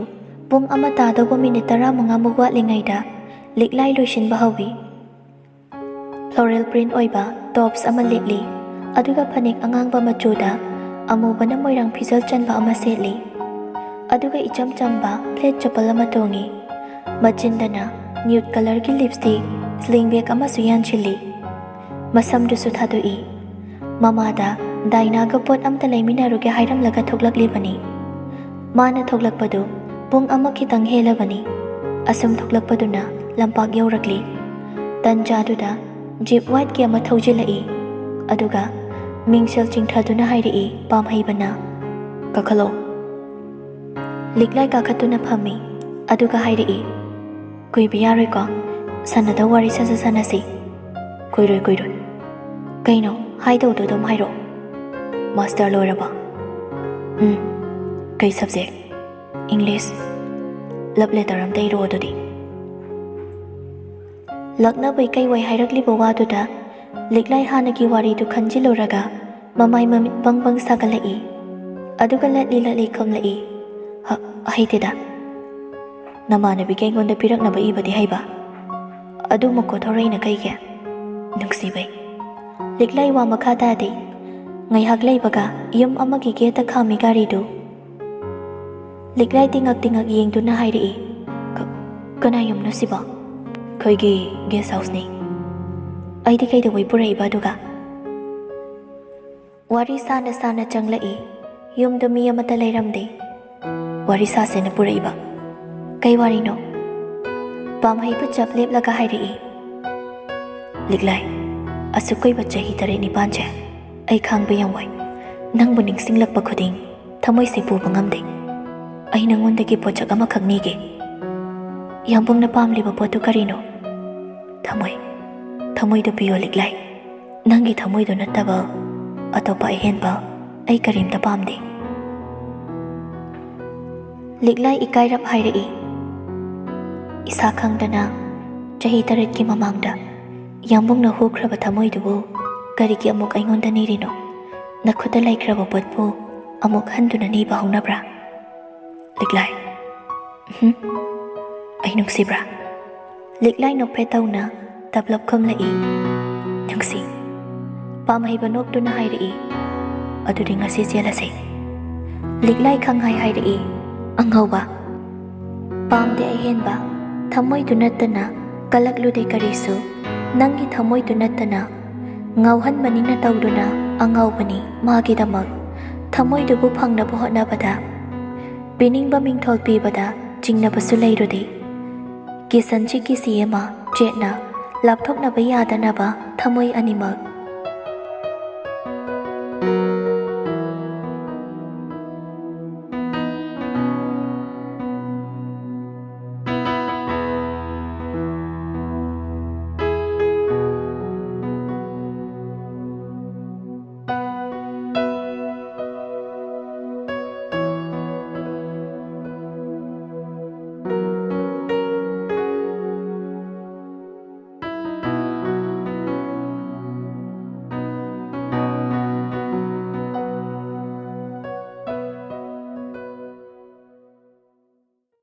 ꯄꯨꯡ ꯑꯃ ꯇꯥꯗꯧꯕ minute ꯇꯔꯥꯃꯉꯥꯃꯨꯛ ꯋꯥꯠꯂꯤꯉꯩꯗ ꯂꯤꯛꯂꯥꯏ ꯂꯣꯏꯁꯤꯟꯕ ꯍꯧꯏ꯫ Floral print ꯑꯣꯏꯕ tops ꯑꯃ ꯂꯤꯠꯂꯤ, ꯑꯗꯨꯒ ꯐꯅꯦꯛ ꯑꯉꯥꯡꯕ ꯃꯆꯨꯗ ꯑꯃꯨꯕꯅ ꯃꯣꯏꯔꯥꯡ ꯐꯤꯖꯣꯜ ꯆꯟꯕ ꯑꯃ ꯁꯦꯠꯂꯤ, ꯑꯗꯨꯒ ꯏꯆꯝ ꯆꯝꯕ flat ꯆꯄꯜ ꯑꯃ ꯇꯣꯡꯉꯤ꯫ ꯃꯆꯤꯟꯗꯅ nude colourꯒꯤ lipstick, sling bag ꯑꯃꯁꯨ ꯌꯥꯟꯁꯤꯜꯂꯤ꯫ ꯃꯁꯝꯗꯨꯁꯨ ꯊꯥꯗꯣꯛꯏ꯫ ꯃꯃꯥꯗ ꯗꯥꯏꯅꯥꯒ ꯄꯣꯠ ꯑꯝꯇ ꯂꯩꯃꯤꯟꯅꯔꯨꯒꯦ ꯍꯥꯏꯔꯝꯂꯒ ꯊꯣꯛꯂꯛꯂꯤꯕꯅꯤ꯫ ꯃꯥꯅ ꯊꯣꯛꯂꯛꯄꯗꯨ ꯄꯨꯡ ꯑꯃ ꯈꯤꯇꯪ ꯍꯦꯜꯂꯕꯅꯤ꯫ ꯑꯁꯨꯝ ꯊꯣꯛꯂꯛꯄꯗꯨꯅ ꯂꯝꯄꯥꯛ ꯌꯧꯔꯛꯂꯤ꯫ ꯇꯟꯖꯥꯗꯨꯗ jeep whiteꯀꯤ ꯑꯃ ꯊꯧꯖꯤꯜꯂꯛꯏ꯫ ꯑꯗꯨꯒ ꯃꯤꯡꯁꯦꯜ ꯆꯤꯡꯊꯗꯨꯅ ꯍꯥꯏꯔꯛꯏ ꯄꯥꯝꯍꯩꯕꯅ, "ꯀꯥꯈꯠꯂꯣ꯫" ꯂꯤꯛꯂꯥꯏ ꯀꯥꯈꯠꯇꯨꯅ ꯐꯝꯃꯤ꯫ ꯑꯗꯨꯒ ꯍꯥꯏꯔꯛꯏ, "ꯀꯨꯏꯕ ꯌꯥꯔꯣꯏꯀꯣ? ꯁꯥꯟꯅꯗꯧ ꯋꯥꯔꯤ ꯁꯠ ꯁꯠ ꯁꯥꯟꯅꯁꯤ꯫" "ꯀꯨꯏꯔꯣꯏ, ꯀꯨꯏꯔꯣꯏ꯫" "ꯀꯩꯅꯣ? ꯍꯥꯏꯗꯧꯗꯣ ꯑꯗꯨꯝ ꯍꯥꯏꯔꯛꯑꯣ꯫" "ꯃꯥꯁꯇꯔ ꯂꯣꯏꯔꯕ?" "ꯎꯝ꯫" "ꯀꯩ subject?" "English꯫" "Love letter ꯑꯝꯇ ꯏꯔꯛꯑꯣ ꯑꯗꯨꯗꯤ꯫" ꯂꯛꯅꯕꯣꯏ ꯀꯩꯕꯣꯏ ꯍꯥꯏꯔꯛꯂꯤꯕ ꯋꯥꯗꯨꯗ ꯂꯤꯛꯂꯥꯏ ꯍꯥꯟꯅꯒꯤ ꯋꯥꯔꯤꯗꯨ ꯈꯟꯖꯤꯜꯂꯨꯔꯒ ꯃꯃꯥꯏ ꯃꯃꯤꯠ ꯕꯪ ꯕꯪ ꯁꯥꯒꯠꯂꯛꯏ꯫ ꯑꯗꯨꯒ ꯂꯠꯂꯤ ꯂꯠꯂꯤ ꯈꯨꯝꯂꯛꯏ, "ꯍ-, ꯍꯩꯇꯦꯗ꯫" "ꯅꯃꯥꯟꯅꯕꯤꯒꯤ ꯑꯩꯉꯣꯟꯗ ꯄꯤꯔꯛꯅꯕ ꯏꯕꯗꯤ ꯍꯩꯕ? ꯑꯗꯨ ꯃꯀꯣ ꯊꯧꯔꯛꯏꯅ ꯀꯩꯒꯤ?" "ꯅꯨꯡꯁꯤꯕꯩ꯫" ꯂꯤꯛꯂꯥꯏ ꯋꯥ ꯃꯈꯥ ꯇꯥꯗꯦ꯫ ꯉꯥꯏꯍꯥꯛ ꯂꯩꯕꯒ ꯌꯨꯝ ꯑꯃꯒꯤ gateꯇ ꯈꯥꯝꯃꯤ ꯒꯥꯔꯤꯗꯨ꯫ ꯂꯤꯛꯂꯥꯏ ꯇꯤꯉꯛ ꯇꯤꯉꯛ ꯌꯦꯡꯗꯨꯅ ꯍꯥꯏꯔꯛꯏ, "ꯀ-, ꯀꯅꯥ ꯌꯨꯝꯅꯣ ꯁꯤꯕꯣ?" "ꯑꯩꯈꯣꯏꯒꯤ guest houseꯅꯤ꯫" "ꯑꯩꯗꯤ ꯀꯩꯗꯧꯕꯩ ꯄꯨꯔꯛꯏꯕ ꯑꯗꯨꯒ?" ꯋꯥꯔꯤ ꯁꯥꯅ ꯁꯥꯅ ꯆꯪꯂꯛꯏ꯫ ꯌꯨꯝꯗ ꯃꯤ ꯑꯃꯠꯇ ꯂꯩꯔꯝꯗꯦ꯫ "ꯋꯥꯔꯤ ꯁꯥꯁꯦꯅ ꯄꯨꯔꯛꯏꯕ꯫" "ꯀꯩ ꯋꯥꯔꯤꯅꯣ?" ꯄꯥꯝꯍꯩꯕ ꯆꯞ ꯂꯦꯞꯂꯒ ꯍꯥꯏꯔꯛꯏ꯫ "ꯂꯤꯛꯂꯥꯏ, ꯑꯁꯨꯛ ꯀꯨꯏꯕ ꯆꯍꯤ ꯇꯔꯦꯠ ꯅꯤꯄꯥꯟꯁꯦ ꯑꯩ ꯈꯥꯡꯕ ꯌꯥꯝ ꯋꯥꯏ꯫ ꯅꯪꯕꯨ ꯅꯤꯡꯁꯤꯡꯂꯛꯄ ꯈꯨꯗꯤꯡ ꯊꯃꯣꯏꯁꯦ ꯄꯨꯕ ꯉꯝꯗꯦ꯫ ꯑꯩ ꯅꯪꯉꯣꯟꯗꯒꯤ ꯄꯣꯠꯁꯛ ꯑꯃꯈꯛ ꯅꯤꯒꯦ꯫" ꯌꯥꯝꯕꯨꯡꯅ ꯄꯥꯝꯂꯤꯕ ꯄꯣꯠꯇꯨ ꯀꯔꯤꯅꯣ? ꯊꯃꯣꯏ꯫ ꯊꯃꯣꯏꯗꯨ ꯄꯤꯌꯣ ꯂꯤꯛꯂꯥꯏ꯫ ꯅꯪꯒꯤ ꯊꯃꯣꯏꯗꯨ ꯅꯠꯇꯕ ꯑꯇꯣꯞꯄ ꯑꯍꯦꯟꯕ ꯑꯩ ꯀꯔꯤꯝꯇ ꯄꯥꯝꯗꯦ꯫ ꯂꯤꯛꯂꯥꯏ ꯏꯀꯥꯏꯔꯞ ꯍꯥꯏꯔꯛꯏ꯫ ꯏꯁꯥ ꯈꯪꯗꯅ ꯆꯍꯤ ꯇꯔꯦꯠꯀꯤ ꯃꯃꯥꯡꯗ ꯌꯥꯝꯕꯨꯡꯅ ꯍꯨꯈ꯭ꯔꯕ ꯊꯃꯣꯏꯗꯨꯕꯨ ꯀꯔꯤꯒꯤ ꯑꯃꯨꯛ ꯑꯩꯉꯣꯟꯗ ꯅꯤꯔꯤꯅꯣ? ꯅꯈꯨꯠꯇ ꯂꯩꯈ꯭ꯔꯕ ꯄꯣꯠꯄꯨ ꯑꯃꯨꯛ ꯍꯟꯗꯨꯅ ꯅꯤꯕ ꯍꯧꯅꯕ꯭ꯔꯥ? ꯂꯤꯛꯂꯥꯏ꯫ ꯎꯝ꯫ ꯑꯩ ꯅꯨꯡꯁꯤꯕ꯭ꯔꯥ? ꯂꯤꯛꯂꯥꯏ ꯅꯣꯛꯐꯦꯠ ꯇꯧꯅ ꯇꯞꯂꯞ ꯈꯨꯝꯂꯛꯏ꯫ ꯅꯨꯡꯁꯤ꯫ ꯄꯥꯝꯍꯩꯕ ꯅꯣꯛꯇꯨꯅ ꯍꯥꯏꯔꯛꯏ꯫ ꯑꯗꯨꯗꯤ ꯉꯁꯤ ꯆꯦꯜꯂꯁꯦ꯫ ꯂꯤꯛꯂꯥꯏ ꯈꯪꯍꯥꯏ ꯍꯥꯏꯔꯛꯏ꯫ ꯑꯉꯧꯕ꯫ ꯄꯥꯝꯗꯦ ꯑꯍꯦꯟꯕ꯫ ꯊꯃꯣꯏꯗꯨ ꯅꯠꯇꯅ ꯀꯂꯛꯂꯨꯗꯦ ꯀꯔꯤꯁꯨ꯫ ꯅꯪꯒꯤ ꯊꯃꯣꯏꯗꯨ ꯅꯠꯇꯅ ꯉꯥꯎꯍꯟꯕꯅꯤꯅ ꯇꯧꯗꯨꯅ ꯑꯉꯥꯎꯕꯅꯤ ꯃꯥꯒꯤꯗꯃꯛ꯫ ꯊꯃꯣꯏꯗꯨꯕꯨ ꯐꯪꯅꯕ ꯍꯣꯠꯅꯕꯗ ꯄꯤꯅꯤꯡꯕ ꯃꯤꯡꯊꯣꯜ ꯄꯤꯕꯗ ꯆꯤꯡꯅꯕꯁꯨ ꯂꯩꯔꯨꯗꯦ꯫ ꯀꯤꯁꯟꯁꯤ ꯀꯤꯁꯤ ꯑꯃ ꯆꯦꯠꯅ ꯂꯥꯞꯊꯣꯛꯅꯕ ꯌꯥꯗꯅꯕ ꯊꯃꯣꯏ ꯑꯅꯤꯃꯛ